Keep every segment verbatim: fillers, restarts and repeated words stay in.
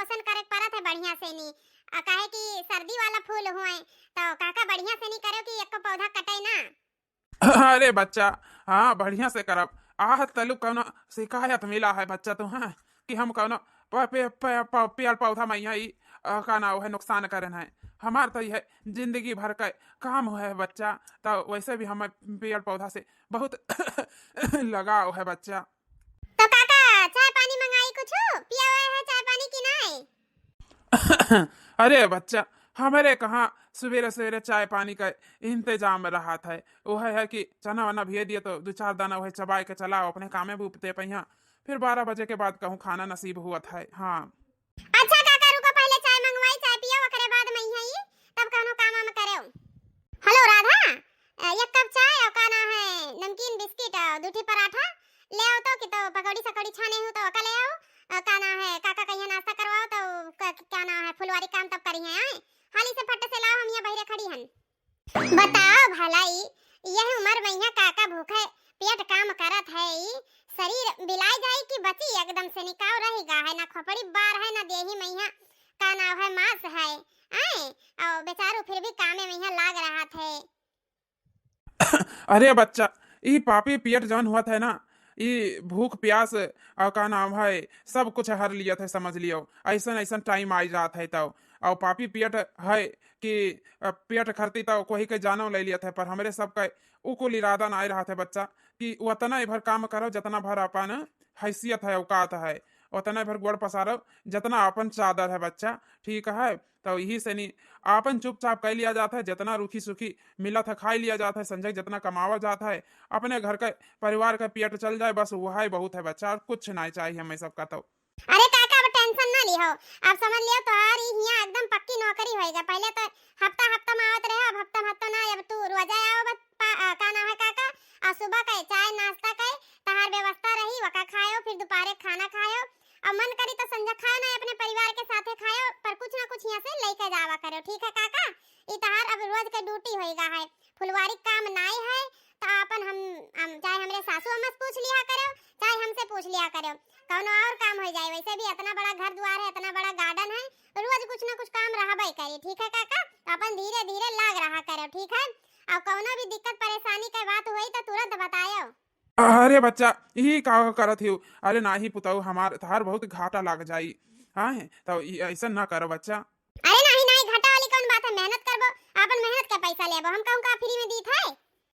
पोषण करे के परत है बढ़िया से नी, आ, काहे कि सर्दी वाला फूल हुए, तो काका बढ़िया से नी करो कि एको पौधा कटे ना। अरे बच्चा, हाँ, बढ़िया से करब। आज तलु कौनो शिकायत मिला है बच्चा तुहें कि हम कौनो प-, पे-, पे-, प-, पेड़ पौधा में यहाँ ई, अ, का नाव है, नुकसान करन है। हमार तो यह जिंदगी भर का काम है बच्चा, तो वैसे भी हमें पेड़ पौधा से बहुत लगाव है बच्चा। तो काका, चाय पानी मंगाई कुछ? पिया हुआ है चाय पानी की नहीं? अरे बच्चा, हमरे कहाँ सवेरे सवेरे चाय पानी का इंतजाम रहत है। वह है कि चना वना भिए दिए तो दो चार दाना वह चबाए के चलाओ, अपने कामे बूपते पहिया। फिर बारह बजे के बाद कहूँ खाना नसीब हुअत है। हाँ। अच्छा काका, रुको, पहले चाय मंगवाई, चाय पियो, ओकरे बाद में ही तब कौनो काम वाम करेउ। हेलो राधा, अ, एक कप चाय और का ना है, नमकीन बिस्किट और दू ठी पराठा ले आओ तो, कि तो पकौड़ी सकौड़ी छाने हो तो ओका ले आओ। अ, का ना है, काका कहिया नाश्ता करवाओ तो क-, क्या ना है, फुलवारी काम तब करी है, आए? हाली से फट से लाओ, हम यहाँ बहिरे खड़ी हन। बताओ भला ई, यह उम्र में यहाँ काका भूखे पेट काम करत है, ई शरीर बिलाई जाई कि बची एकदम से, निकाव रही गा है, ना खोपड़ी बार है, ना देही में यहाँ का नाव है, मांस है, आए? और बेचारू फिर भी कामे में यहाँ लाग रहा थे। अरे बच्चा, ई पापी पियट जौन हुआ था ना, ई भूख प्यास और का नाम है, सब कुछ हर लिया था, समझ लियो। ऐसन ऐसन टाइम आई जात है तो, और पापी पियट है कि, अ, पेट खरती तो कोई के जानो ले लिया था, पर हमरे सब का उ कुल इरादा ना रहा था बच्चा, कि उतना ही भर काम करो जितना भर अपन हैसियत है, औकात है, उतना ही भर गोड़ पसारो जितना अपन चादर है बच्चा, ठीक है। तो यही से नहीं, आपन चुपचाप कइ लिया जात है, जितना रूखी सूखी मिलत है खाइ लिया जात है, संजय जितना कमावा जात है, अपने घर के परिवार का पेट चल जाए, बस वही बहुत है बच्चा, और कुछ नहीं चाहिए हमें सबका। तो अरे काका, अब टेंशन ना लिहो, अब समझ लियो तोहार ई हियाँ एकदम पक्की नौकरी होएगा। पहले तो हफ्ता हफ्ता में आवत रहे, अब हफ्ता हफ्ता ना, अब तू रोजा आओ बस पा-, आ, का नाम है काका, आ सुबह के चाय नाश्ता के तहार व्यवस्था रही, वका खायो, फिर दोपहरे खाना खायो, और मन करी तो संझा खायो ना, अपने परिवार के साथे खायो, पर कुछ ना कुछ यहाँ से लेके जावा करो, ठीक है काका? ई तहार अब रोज के ड्यूटी होएगा है, फुलवारी काम नाई है, तो अपन हम, हम चाहे हमरे सासू अम्मा से पूछ लिया करो, चाहे हमसे पूछ लिया करो, कौनो और काम हो जाए। वैसे भी इतना बड़ा घर द्वार है, इतना बड़ा गार्डन है, रोज कुछ ना कुछ काम रहबे करी, ठीक है काका? तो अपन धीरे धीरे लाग रहा करो, ठीक है? और कौनो भी दिक्कत परेशानी के बात हुई तो तुरंत बतायो। अरे बच्चा, ई का करत हियो? अरे नाही पुतऊ, हमार तहार बहुत घाटा लाग जाई। हाँ, तो ई ऐसा ना करो बच्चा। अरे नाही नाही, घाटा वाली कौन बात है, मेहनत करबो, अपन मेहनत के पैसा लेबो, हम कहूँ का फ्री में दीत है?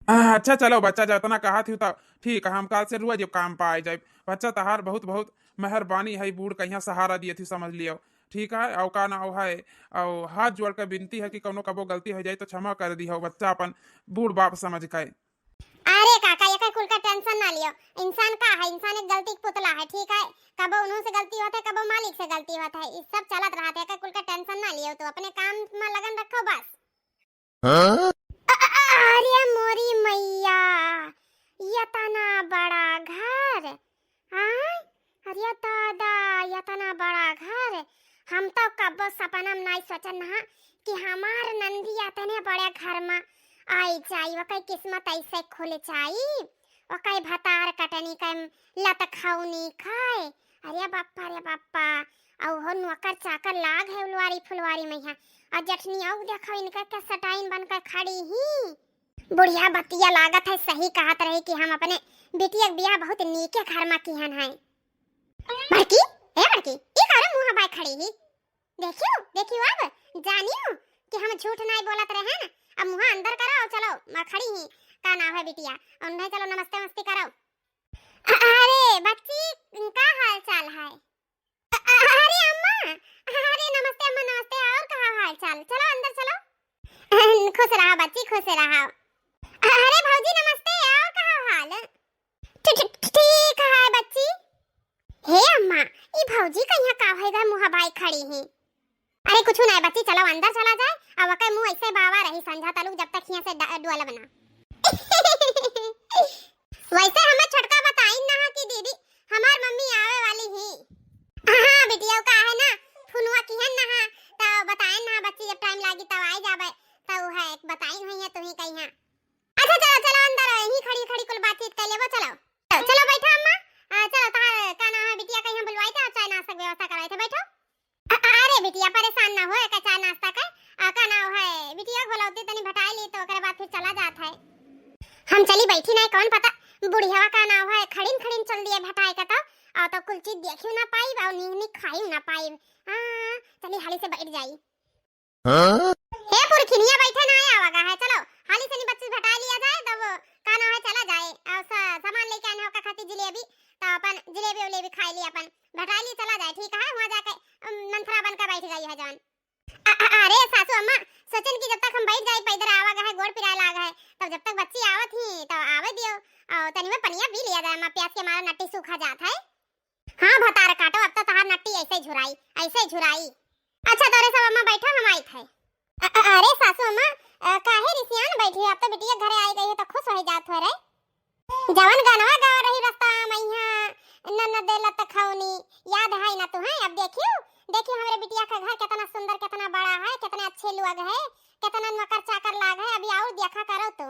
आ, अच्छा चलो बच्चा, जितना कहत हियो तो ठीक है, हम काल से रोज काम पाए जाए। बच्चा तहार बहुत बहुत मेहरबानी है, बूढ़ कहिया सहारा दिए थी, समझ लियो, ठीक है? और का नाव है, और हाथ जोड़ के विनती है कि कौनो कबो गलती हो जाए तो क्षमा कर दी हो बच्चा, अपन बूढ़ बाप समझ के। अरे काका, एकर कुल का टेंशन ना लियो, इंसान का है, इंसान एक गलती के पुतला है, ठीक है? कबो उन्हों से गलती होत है, कबो मालिक से गलती होत है, ई सब चलत रहत है, एकर कुल का टेंशन ना लियो, तो अपने काम में लगन रखो बस। हाँ? अ-, अ-, अरे मोरी मैया, इतना बड़ा घर, हाँ? अरे दादा, इतना बड़ा घर, हम तो कब्बो सपना में नाई सोचन हा कि हमार नंदी इतने बड़े घर में आई जाई, ओकर किस्मत ऐसे खुल जाई, ओकर भतार कटनी के लत खौनी खाए। अरे बाप्पा, अरे बाप्पा, अउ हो नौकर चाकर लाग है उलवारी फुलवारी में यहाँ। और जठनी अउ देखो इनका क्या सटाइन बनकर खड़ी ही। बुढ़िया बतिया लागत है, सही कहत रही कि हम अपने बिटिया के बियाह बहुत नीके घर में किहन है। बड़की, ए बड़की, ई का रे मुँह बाय खड़ी ही? देखियो, देखियो अब, जानियो कि हम झूठ नाई बोलत रहे न। अब मुँह अंदर करो और चलो, मैं खड़ी ही, का नाम है बिटिया, और नहीं चलो नमस्ते मस्ती करो। अ-, अरे बच्ची, का हाल चाल है? अ-, अरे अम्मा, अरे नमस्ते अम्मा, नमस्ते, और का हाल चाल? चलो अंदर चलो। खुश रहा बच्ची, खुश रहा। अरे भौजी नमस्ते, और का हाल? ठी-, ठी-, ठीक है बच्ची। हे अम्मा, ई भौजी कहिया का होएगा मुँह बाय खड़ी ही? अरे कुछ नहीं बच्ची, चलो अंदर चला जाए। अब ओकर मुँह ऐसे बावा रही संझा तलुक जब तक हियाँ से ड-, डुअलब ना। वैसे हमें छोटका बताइन ना कि दीदी हमार मम्मी आवे वाली ही। हाँ बिटिया, का है ना, फोनवा किहन ना हा, तो बताइन ना बच्ची, जब टाइम लागी तब आए जाबे, तो है बताइन हुई है तुही कहिया। अच्छा चलो चलो अंदर, यहीं खड़ी खड़ी कुल बातचीत कर लेबो, चलो। चलो बैठो अम्मा, आ, चलो तहार का नाम है बिटिया कहिया बुलवाई थे, चाय नाश्ता के व्यवस्था कराई थे, बैठो। अ-, खाई ली तो ओकरे बाद फिर चला जात है। हम चली बैठी नहीं, कौन पता बुढ़ियावा का नाव है, खड़िन खड़िन चल दिए भटाए का तो, और तो कुल चीज देखियो ना पाई और नीक नीक खाई ना पाई। हाँ, चली हाली से बैठ जाई। हाँ? हे पुरखिनिया बैठे ना आवा गा है, चलो हाली से नी बच्ची भटा लिया जाए, तब का नाव है चला जाए और सा-, सामान लेके आने हो का खातिर जिलेबी, तो अपन जिलेबी उलेबी खाई ली, अपन भटा ली चला जाए, ठीक है? वहाँ जाके अम, मंथरा बन के बैठ गई है जौन। अ-, अ-, अरे सासू अम्मा, सोचन कि जब तक हम बैठ जाई पैदर आवा गा है, गोड़ पिराए लाग है, तब जब तक बच्ची आवत ही तब आवे दियो, और तनी में पनिया पी लिया जाए, अम्मा प्यास के मारा नट्टी सूखा जात है। हाँ भतार काटो, अब तो तहार नट्टी ऐसे झुराई, ऐसे झुराई। अच्छा तोरे सब अम्मा बैठा, हम आइत है। अ-, अ-, अरे सासू अम्मा, अ, काहे रिसियान बैठी है? अब तो बिटिया घरे आई गई है तो खुश हो जात हो रे। जवन गनवा गावा रही रस्ता मैया ननद लत खौनी, याद है ना तुहे? अब देखियो, देखियो हमरे बिटिया का घर कितना सुंदर, कितना बड़ा है, कितने अच्छे लोग है, कितना नौकर चाकर लाग है, अभी और देखा करो तू।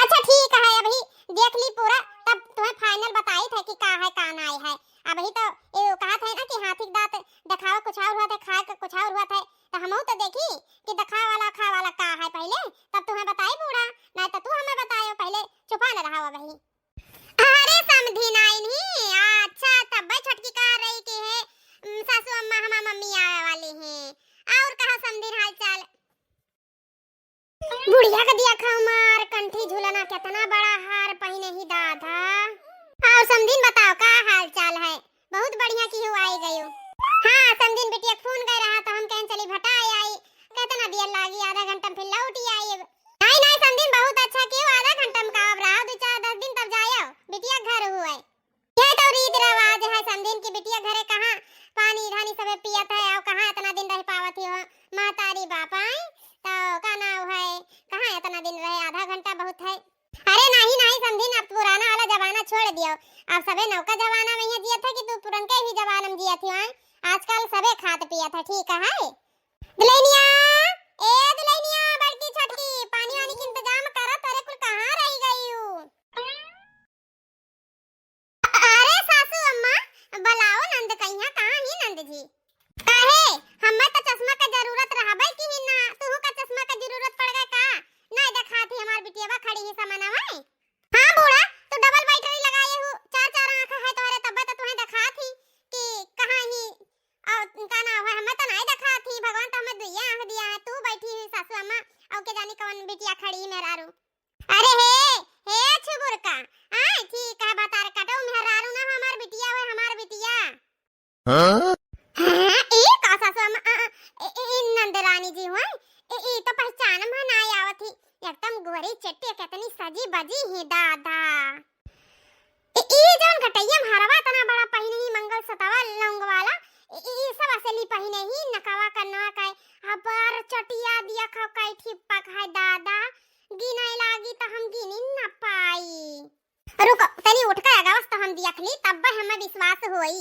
अच्छा ठीक है, अभी देख ली पूरा, तब तुम्हें final बताई थे कि का है का नाई है। अभी तो ये कहा थे ना कि हाथी के दांत दिखावा कुछ और हुआ थे, खाए का कुछ और हुआ थे, तो हमहू तो देखी कि दिखावा वाला खाए वाला का है पहले, तब तुम्हें बताई बूढ़ा, नहीं तो तू हमें बतायो पहले, चुपा न रहा अभी। अरे समधी नाई नहीं, अच्छा तब छोटकी कह रही कि है, उम, सासू अम्मा हमार मम्मी आवे वाली हैं। और कहा समधी हाल चाल? बुढ़िया के दिया खाऊ मार, कंठी झुलना कितना बड़ा हार पहिने ही दादा। और समधिन बताओ का हाल चाल है? बहुत बढ़िया की हो आई गयो। हाँ समधिन बिटिया के फोन गए रहा तो हम कहें चली भटाए आई, कितना देर लागी, आधा घंटा में फिर लौट ही आई। नहीं नहीं समधिन बहुत अच्छा की हो, आधा घंटा में का अब रहा, दो चार दस दिन तब जायो, बिटिया घर हुए। यह तो रीत रिवाज है समधिन की बिटिया घरे कहाँ पानी धानी सबे पियत है और कहाँ इतना दिन रह पावत ही हो महतारी बाप आई तो का नाव है कहाँ इतना दिन रहे, आधा घंटा बहुत है। अरे नहीं नहीं समधिन, अब पुराना वाला जमाना छोड़ दियो, अब सबे नौका जमाना में ही जियत है कि तू पुरनके ही जमाना में जियत ही। आजकल सबे खात पियत है, ठीक है। दुल्हनिया, ए दुल्हनिया, बड़की छोटकी, पानी वानी के इंतजाम करत, अरे कुल कहाँ रह गई हूँ? अरे सासू अम्मा, बुलाओ नंद कहिया, कहाँ ही नंद जी? काहे, हमें तो चश्मा के जरूरत रहबे की ही ना, तुहू का चश्मा के जरूरत पड़ गए का? नहीं देखात ही हमार बिटियावा खड़ी ही समनवा। हाँ बूढ़ा, तू double battery लगाए हूँ, चार चार आँख है तोहरे, तब्बे तो तुहें देखात ही कि कहाँ ही और का नाव है, हमें तो नहीं देखात ही, भगवान तो हमें दुइया आँख दिया है, तू बैठी ही सासू अम्मा, और के जानी कौन बिटिया खड़ी मेहरारू। अरे हे, हे छुबुरका, आय ठीक है, बतार काटो, मेहरारू ना हमार बिटिया हुए, हमार बिटिया। हाँ? हाँ, ई का सासु अम्मा, आ, आ, ई, ई नंद रानी जी हुए, ई, ई तो पहचान में ना आवत ही, एकदम गोरी चट्टी, कितनी सजी बजी ही दादा। ई, ई जौन गटैया में हरवा इतना बड़ा पहिने ही मंगल सतावा लौंग वाला, ई, ई, ई सब असली पहिने ही नकवा कनवा का, अबर चटिया दिया खाओ काई ठिप्पा खाए दादा, गिनाए लागी तो हम गिनी न पाई। रुको, तनी उठ के अगावस तो हम दियखली, तब हमें विश्वास होई।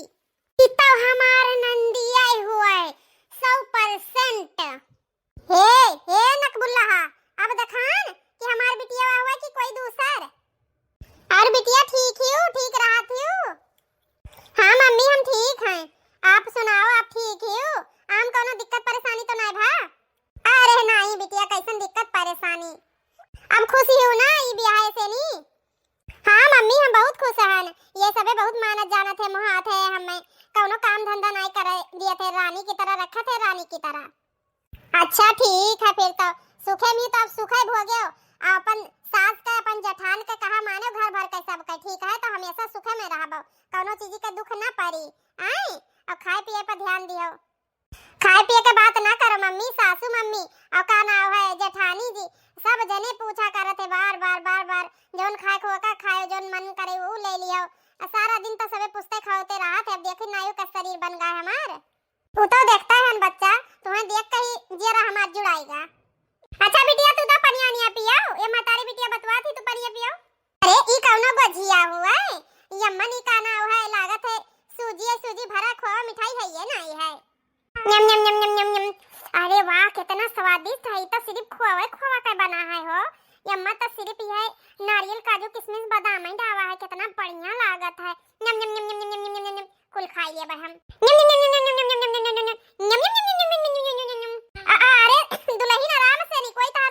ई तो हमार नंदिया हुए, सौ percent। हे, हे नकबुल्लाहा, अब देखान कि हमार बिटिया हुए कि कोई दूसर। और बिटिया ठीक ही हो, ठीक रहत ही हो? हाँ मम्मी, हम ठीक हैं। आप सुनाओ, आप ठीक ही हो? आम कौनो दिक्कत परेशानी तो नहीं भा? अरे नहीं बिटिया, कैसन दिक्कत परेशानी? अब खुश ही हो ना ई बियाह से नी? हाँ मम्मी, हम बहुत खुश हन। ये सबे बहुत मानत जानत है, मोहात है हमें। कौनो काम धंधा नहीं करे दिए थे, रानी की तरह रखे थे, रानी की तरह। अच्छा ठीक है, फिर तो सुखे में तो अब सुखे भोगे हो। अपन सास के, अपन जेठान के कहा मानो, घर भर के सबके, ठीक है, तो हमेशा सुखे में रहबो, कौनो चीज के दुख ना पड़ी। आए, और खाए पिए पर ध्यान दियो। खाए पिए के बात ना करो मम्मी, सासू मम्मी, और का नाव है, जेठानी जी, सब जने पूछा करत है बार बार, बार बार, जौन खाए को का खाए, जौन मन करे वो ले लियो। आ सारा दिन तो सबे पूछते खाओते रहत है, अब देखी नायु का शरीर बन गया हमार। तू तो देखता है बच्चा, तुम्हें देख के ही जियरा हमार जुड़ाएगा। अच्छा बिटिया, तू तो पनिया निया पियाओ, ये महतारी बिटिया बतवा थी, तू पनिया पियाओ। अरे, ई कौनो गोझिया हुआ है? ई अम्मन ई का नाव है, लागत है सूजी है, सूजी भरा खोआ मिठाई है, ये नहीं है। न्यम, न्यम, न्यम, न्यम, न्यम, न्यम। अरे वाह, कितना स्वादिष्ट है, ई तो सिर्फ खोआ, खोआ का बना है हो। ये अम्मा तो सिर्फ यह नारियल, काजू, किशमिश, बादाम ही डावा है, कितना बढ़िया लागत है। न्यम, न्यम, न्यम, न्यम, न्यम, न्यम, न्यम, न्यम। कुल खाई लेबे हम। न्यम, न्यम, न्यम, न्यम। अ, अ, अरे, दुल्हन आराम से नहीं, कोई तो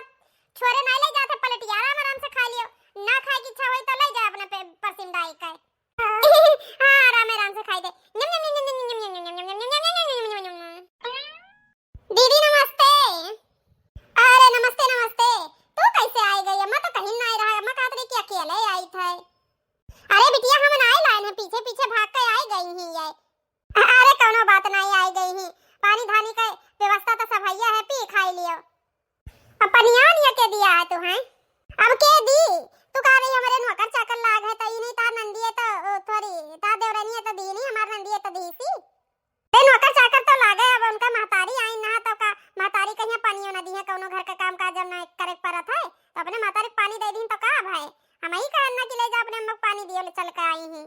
महतारी के पानी दे दीन तो का भय? हम ही कहन ना कि ले जा अपने अम्मा के पानी दियो, ले चल के आई ही।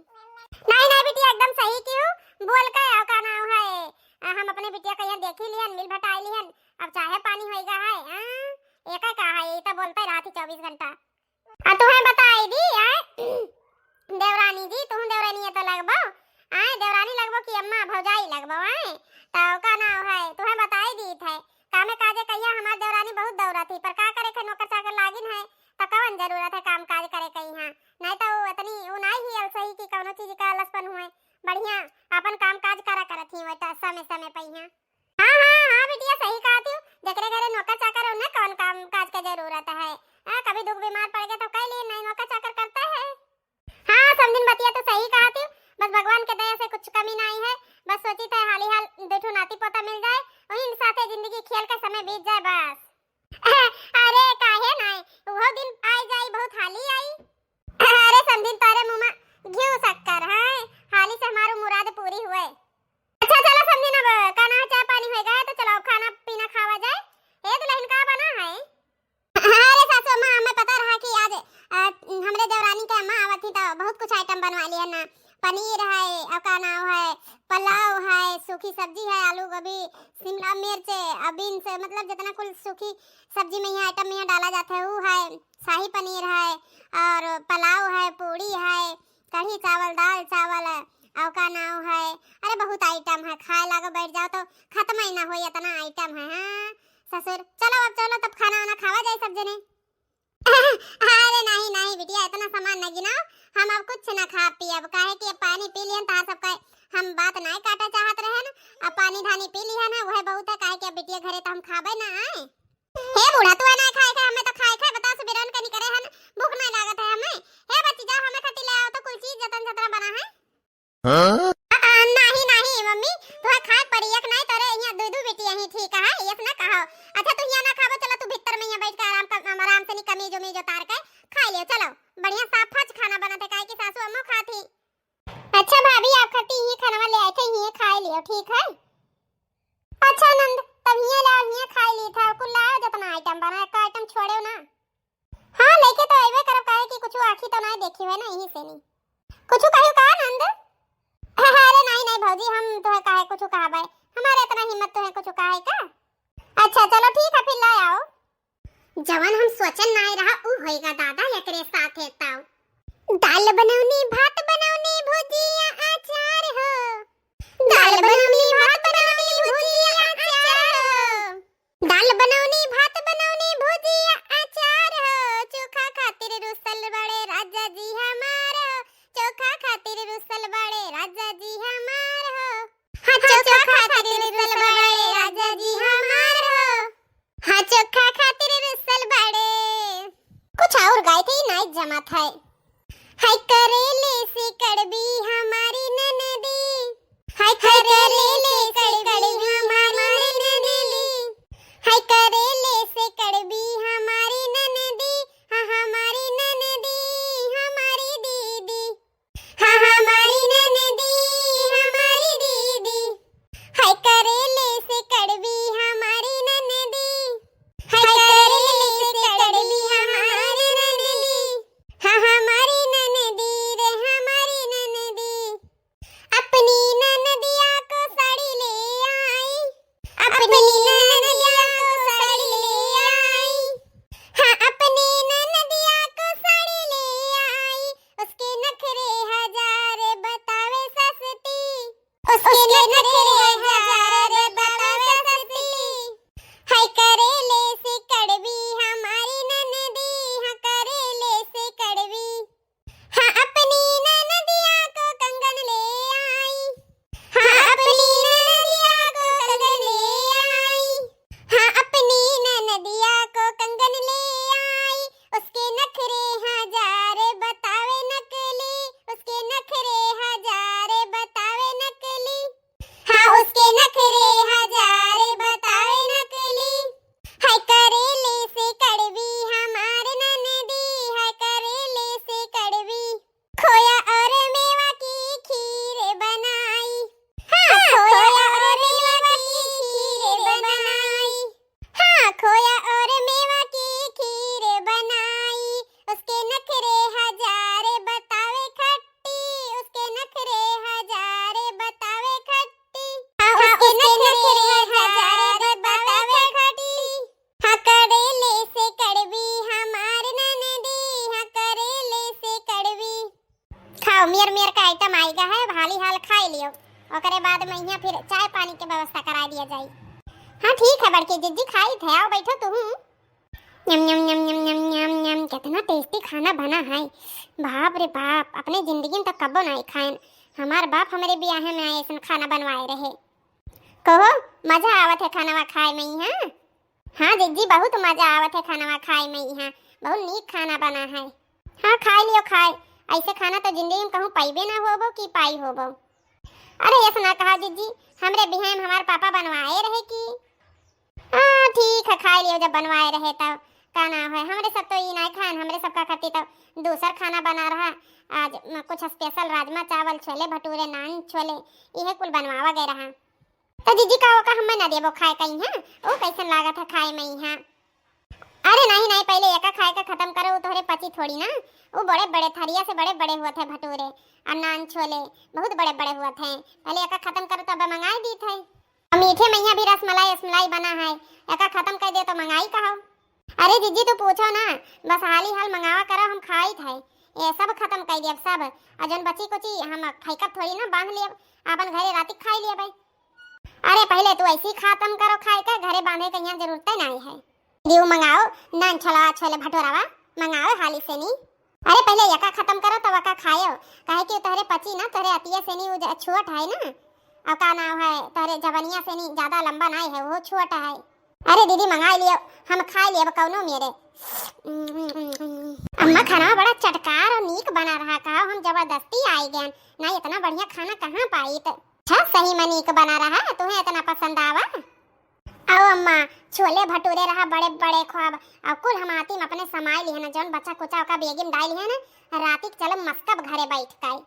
नहीं, नहीं बिटिया, एकदम सही किहू, बोल के, और का नाव है, अ, हम अपने बिटिया के यहाँ देखी लिहन, मिल भटाई लिहन, अब चाहे पानी होइगा है, हाँ? एका का है, ये तो बोलते रहती चउबीस घंटा। आ तुहें बताई दी, आय? देवरानी जी, तुहूँ देवरानी है तो लगबो, आय? देवरानी लगबो कि अम्मा भौजाई लगबो, आय? तो का नाव है, तुहें बताई दी थे, कामे काजे कहिया हमार देवरानी बहुत दौड़त ही, पर का करे के नौकर चाकर लागिन है, तो कवन जरूरत है काम काज करे के यहाँ? नहीं तो वो इतनी, वो नहीं ही अलसही कि कौनो चीज का अलसपन हुए, बढ़िया अपन काम काज करा करत ही, वैसा समय समय पे यहाँ। हाँ, हाँ, हाँ, बिटिया, सही कहत हू। जेकरे घरे नौकर चाकर हो, उन्हें कौन काम काज के जरूरत है? हाँ, कभी दुख बीमार पड़ गए तो कह लिए, नहीं नौकर चाकर करते हैं। हाँ, समधिन, बतिया तो सही कहत हू। बस भगवान के दया से कुछ कमी नहीं है। बस सोची थे हाली हाल दो ठो नाती पोता मिल जाए, वही साथे जिंदगी खेल के समय बीत जाए बस। अरे काहे नहीं, वो दिन आई जाई, बहुत हाली आई। अरे समधिन, तोरे मुँह में घी शक्कर है, हाली से हमारू मुराद पूरी हुए। अच्छा चलो समधिन, अब का नाव, चाय पानी होइगा है तो चलो अब खाना पीना खावा जाए। ए दुल्हन, का बना है? अरे सासू अम्मा, हमें पता रहा कि आज, अ, हमरे देवरानी के अम्मा आवत ही तो बहुत कुछ आइटम बनवा लिया ना। पनीर है, और का नाव है, पुलाव है, सूखी सब्जी है, आलू गोभी, शिमला मिर्च, अ, बीन्स, मतलब जितना कुल सूखी सब्जी में यहाँ आइटम में यहाँ डाला जाता है वो है, शाही पनीर है, और पुलाव है, पूड़ी है, कढ़ी चावल, दाल चावल, और का नाव है, अरे बहुत आइटम है, खाए लागो बैठ जाओ तो खत्म ही ना होई, इतना आइटम है। हाँ ससुर, चलो अब चलो तब खाना वाना खावा जाए सब जने। अरे नहीं नहीं बिटिया, इतना सामान न गिनाओ, हम अब कुछ ना खाब पियब, काहे कि अब पानी पी लिहन तो सबका हम बात नहीं काटा चाहत रहे ना। अब पानी धानी पी लिहन है, वह बहुत है, काहे कि अब बिटिया घरे तो हम खाबे ना आए। हे बूढ़ा, तू ना खाए के, हमें तो खाए के, बताओ, सुबेरन के निकरे हन, भूख नहीं लागत है हमें। हे बच्ची, जाओ हमें खटी ले आओ तो कुल चीज जतन जतरा बना है। हाँ? आ, आ, नहीं नहीं मम्मी, तुहे खाए पड़ी, एक नहीं तोरे यहाँ दू दू बेटी यहीं ठीक है, ये ना कहो। अच्छा तू यहाँ ना खाबो, चलो तू भीतर में यहाँ बैठ के आराम कर, आराम से नी कमीज उमीज उतार के खा लियो, चलो। बढ़िया साफ फच खाना बनत है, काहे कि सासू अम्मो खात ही। अच्छा भाभी, आप खाती ही खाना ले आए थे, ये खा लियो, ठीक है। अच्छा नंद, तब हिये लाओ, हिये खाई ली था, कुल लाओ जितना आइटम बना, एक आइटम छोड़ो ना। हाँ, लेके तो अइबे करब, काहे कि कुछ आँखी तो ना देखी है ना, यही से नहीं। कुछ कहियो का नंद? अरे नहीं नहीं भौजी, हम तो है काहे कुछ कहबे, हमारे इतना हिम्मत तो है कुछ कहे का। अच्छा चलो ठीक है, फिर ले आओ। जवन हम सोचन नाय रहा, उ होएगा दादा एकरे साथे ताऊ। दाल बनौनी, भात बनौनी, भुजिया अचार हो। दाल बनौनी, भात बनौनी, भुजिया अचार हो। दाल बनौनी, भात बनौनी, भुजिया अचार हो। चोखा खातिर रुसल बड़े राजा जी हमार हो। चोखा खातिर रुसल बड़े राजा जी हमार हो। हाँ, चोखा खातिर रुसल बड़े राजा जी हमार हो। हाँ, चोखा खातिर रुसल बड़े। कुछ और गाए थे, नाई जमात है। हाय करेले से कड़वी हमारी ननदी। हाय करेले से कड़वी हमारी ननदी। हाय करेले से कड़वी हमारी ननदी। हाँ, हमारी ननदी, हमारी दीदी। हाँ, हमारी ननदी, हमारी दीदी। हाय करेले से कड़वी हमारी ननदी। हाय करेले से कड़वी हमारी ननदी। हाँ, हमारी ननदी रे, हमारी ननदी। अपनी ननदिया को साड़ी ले आई। अपनी ननदिया को साड़ी ले आई। हाँ, अपनी ननदिया को साड़ी ले आई। उसके नखरे हजार बतावे सस्ती। उसके नखरे हजार बतावे सस्ती। हाय करेले से कड़वी हमारी ननदी, हाँ करेले से कड़वी। हाँ, अपनी ननदिया को कंगन ले आई। हाँ, अपनी ननदिया को कंगन ले आई। हाँ, अपनी ननदिया को कंगन ले आई। उसके नखरे हजार बतावे नकली। उसके नखरे हजार बतावे नकली। हाँ, तो मेर मेर का आइटम आइगा है, हाली हाल खाइ लियो, ओकरे बाद में यहाँ फिर चाय पानी के व्यवस्था कराइ दिया जाई। हाँ ठीक है बड़की जिज्जी, खाइत है, आओ बैठो तुहूँ। यम, यम, यम, यम, यम, यम, यम, कितना टेस्टी खाना बना है। बाप रे बाप, अपने जिंदगी में तो कब्बो नाहीं खाएन। हमार बाप हमरे बियाहे में आए ऐसन खाना बनवाए रहे। कहो, मजा आवत है खानवा खाए में यहाँ? हाँ जिज्जी, बहुत मजा आवत है खानवा खाए में यहाँ, बहुत नीक खाना बना है। हाँ खाइ लियो खाए, ऐसे खाना तो जिंदगी में कहूँ पाइबे ना होबो कि पाई होबो। अरे ऐसा ना कहा जिज्जी, हमरे बियाहे में हमार पापा बनवाए रहे कि हाँ ठीक है, खाइ लियो, जब बनवाए रहे तब का नाम है, हमरे सब तो ई नाहीं खाएन, हमरे सबका खातिर तो दूसर खाना बना रहा। आज म-, कुछ special राजमा चावल, छोले भटूरे, नान छोले, इहे कुल बनवावा गए रहा। तो जिज्जी का ओका हमें ना देबो खाए कहीं, हाँ? ओ कैसन लागत है खाए में यहाँ? अरे नाहीं, नाहीं, पहले एका खाए का खत्म करो, उ तोहरे पची थोड़ी ना। उ बड़े बड़े थरिया से बड़े बड़े हुआ थे भटूरे और नान छोले, बहुत बड़े बड़े हुआ थे। पहले एका खत्म करो तब मंगाए दी थे। और मीठे में यहाँ भी रसमलाई, रसमलाई बना है, एका खत्म कर दे तो मंगाई कहो। अरे जिज्जी तू पूछो ना, बस हाली हाल मंगावा करो, हम खाई थे। ये सब खत्म कर दियब सब, और जौन बची कुची हम फेंकब थोड़ी ना, बांध लियब, अपन घरे राती खाई लियब। अरे पहले तू ऐसी खत्म करो खाए के, घरे बांधे के यहाँ जरूरत नाहीं है। दियो मंगाओ, नान छोला छोले भटोरावा मंगाओ हाली से नी। अरे पहले एका खत्म करो तब एका खायो, काहे कि तोहरे पची ना, तोहरे अतिये से नी, उ ज-, छोट है ना, अब का नाम है, तोहरे जवनिया से नी ज्यादा लंबा नाहीं है, वो छोट है। अरे दीदी मंगाई लियो, हम खाई लियब कौनो मेरे। अम्मा खाना बड़ा चटकार और नीक बना रहा, कहा हम जबरदस्ती आई गए ना, इतना बढ़िया खाना कहाँ पाई तो। अच्छा सही में नीक बना रहा, तुम्हें इतना पसंद आवा? आओ अम्मा, छोले भटूरे रहा बड़े बड़े खूब, और कुल हम आती में अपने समाई लिहे ना, जौन बचा कुचा ओका बेगी में डाल लिहे ना, राती के चलो मस्कब घरे बैठ के।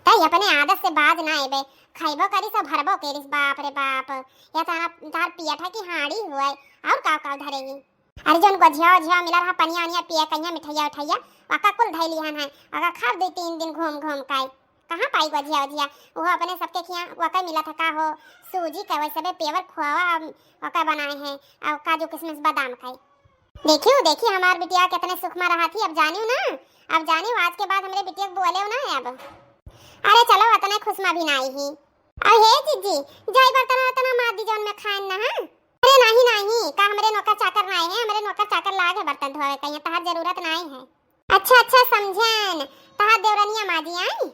तई अपने आदत से बाज ना एबे, खइबो करिस और भरबो करिस, बाप रे बाप, या तारा, तार पियठा की हाड़ी हुए, और काव काव धरेगी। अरे जौन गोझिया ओझिया मिला रहा, पनिया ओनिया पिए, कहिया मिठाइया उठाइया, वाका कुल धैली हन है, वाका खाब दे तीन दिन घूम घूम काई। कहाँ पाई गोझिया ओझिया, वो अपने सबके खिया वाका मिला था का हो, सूजी का वैसे बे पेवर खोवा, वाका बनाए हैं, और काजू किशमिश बादाम काई। देखियो, देखी हमार बिटिया कितने सुख में रहा थी, अब जानियो ना, अब जानियो आज के बाद हमरे बिटिया के बोले ना अब। अरे चलो, इतने खुश में भी नाई ही। और हे जीजी, जाई बर्तन वर्तन मार दी जौन में खाएन ना, हाँ? अरे नाहीं, नाहीं, का हमरे नौकर चाकर नाई है, हमरे नौकर चाकर लाग है बर्तन धोवे का, यहाँ तहार जरूरत नाई है। अच्छा, अच्छा, समझेन, तहार देवरनिया माजी आई?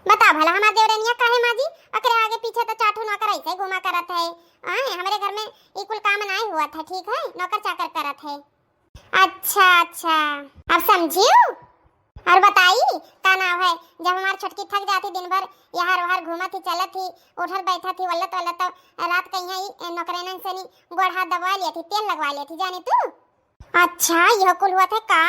बता भला, हमार देवरनिया काहे माजी? ओकरे आगे पीछे तो चार ठो नौकर ऐसे ही घुमा करत है। आए, हमरे घर में ई कुल काम नाई हुआ था, ठीक है? नौकर चाकर करत है। अच्छा, अच्छा, अब समझियो? और बताई, का नाव है, जब हमार छोटकी थक जाती दिन भर, यहाँ वहाँ घूमत ही, चलत ही, उठत बैठत ही, वल्लत वल्लत, तो रात कहीं ई नौकरेनन से नी गोड़ हाथ दबवा लिया थी, तेल लगवा लिया थी, जानी तू? अच्छा, यह कुल हुआ थे का?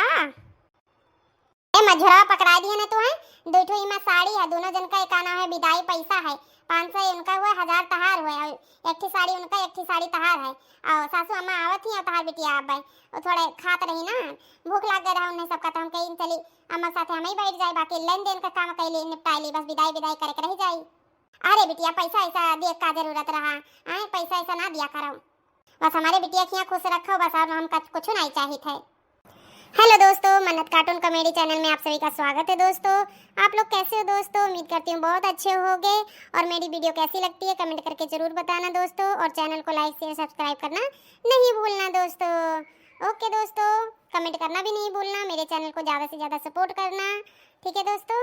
ए, मझुरवा पकड़ा दिए ना तू है, दो ठो इमा साड़ी है, दोनों जन का एक आना है, विदाई पैसा है, पाँच सौ उनका हुआ, हजार तहार हुआ, और एक ठो साड़ी उनका, एक ठो साड़ी तहार है। और सासू अम्मा आवत ही, और तहार बिटिया आबे, वो थोड़े खात रही ना, भूख लाग गए रहा उन्हें सबका, तो हम कही चली अम्मा साथे हम ही बैठ जाए, बाकी लेन देन का काम कैली निपटाई ली, बस विदाई विदाई करे के रह जाई। अरे बिटिया, पैसा ऐसा दिए का जरूरत रहा, आए पैसा ऐसा ना दिया करो, बस हमारे बिटिया खिया खुश रखो, बस और हम कुछ नहीं चाहिए थे। हेलो दोस्तों, मन्नत कार्टून कॉमेडी चैनल में आप सभी का स्वागत है दोस्तों। आप लोग कैसे हो दोस्तों? उम्मीद करती हूँ बहुत अच्छे होंगे। और मेरी वीडियो कैसी लगती है कमेंट करके जरूर बताना दोस्तों, और चैनल को लाइक शेयर सब्सक्राइब करना नहीं भूलना दोस्तों। ओके दोस्तों, कमेंट करना भी नहीं भूलना, मेरे चैनल को ज़्यादा से ज़्यादा सपोर्ट करना, ठीक है दोस्तों।